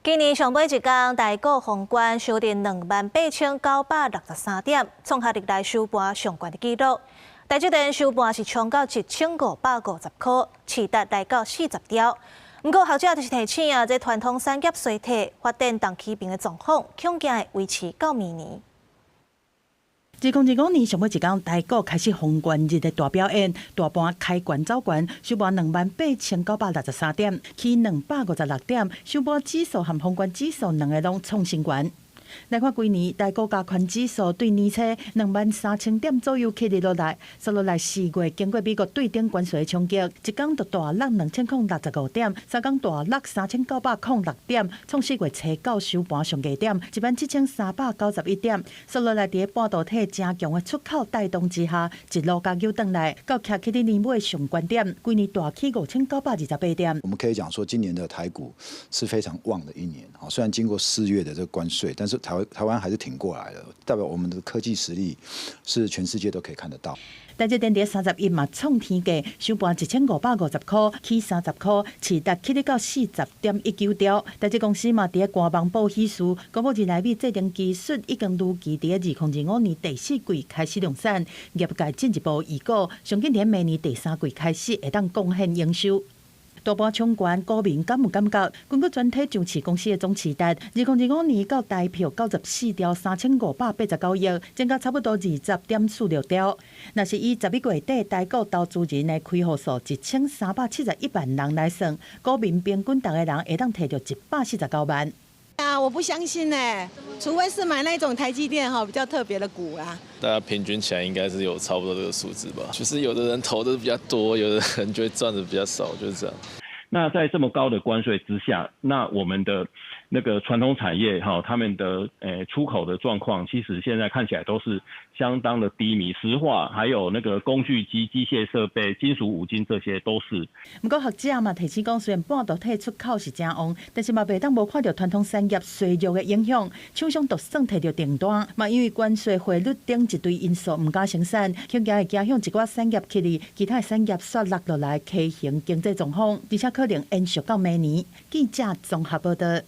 今年上尾一工，台股封關收佇28,963點，創下歷來收盤上懸的紀錄。台積電收盤是衝到1550塊，市值來到40兆。毋過學者就是提醒啊，這傳統產業衰退、發展同起病的狀況，恐驚會維持到明年。2025年上尾一工，台股開始封關日的大表演，大盤開懸走懸，收盤28,963點，起256點，收盤指數和封關指數兩个攏創新懸。來看規年，台股加權指數對年初23,000點左右起佇落來，紲落來4月經過美國對頂關稅的衝擊，一工就大落2065點，3工大落3906點，創4月初九收盤上低點17,391點。紲落來佇半導體誠強的出口帶動之下，一路共扭轉來，到徛起佇年尾上懸點，規年大起5928點。我們可以講說，今年的台股是非常旺的一年。雖然經過4月的這個關稅，但是台灣還是挺過來的，代表我們的科技實力是全世界都可以看得到。台積電佇31嘛創天價，收盤1550塊，起30塊，市值起佇到40.19兆。台積公司嘛佇官網報喜事，公布2納米製程技術已經如期佇2025年第四季開始量產，業界進一步預估，上緊佇明年第三季開始會當貢獻營收。大盤衝懸，股民敢有感覺？根據全體上市公司的總市值，2025年到台票94兆3589億，增加差不多20.46兆。若是以11月底台股投資人的開戶數1371萬人來算，股民平均逐个人會當提著149萬。啊，我不相信呢，除非是買那種台積電哈比較特別的股啊。大家平均起來應該是有差不多這個數字吧？就是有的人投的比較多，有的人就會賺的比較少，就是這樣。那在這麼高的關稅之下，那我們的那個傳統產業哈，他們的出口的狀況，其實現在看起來都是相當的低迷。石化還有那個工具機、機械設備、金屬五金這些都是。毋過學者嘛提醒講，雖然半導體出口是誠旺，但是嘛袂當無看著傳統產業衰弱的影響，廠商就算提著訂單，嘛因為關稅、匯率等一堆因素毋敢生產，恐驚會影響一寡產業起來，其他產業煞落落來，畸形經濟狀況，而且可能延續到明年。記者綜合報道。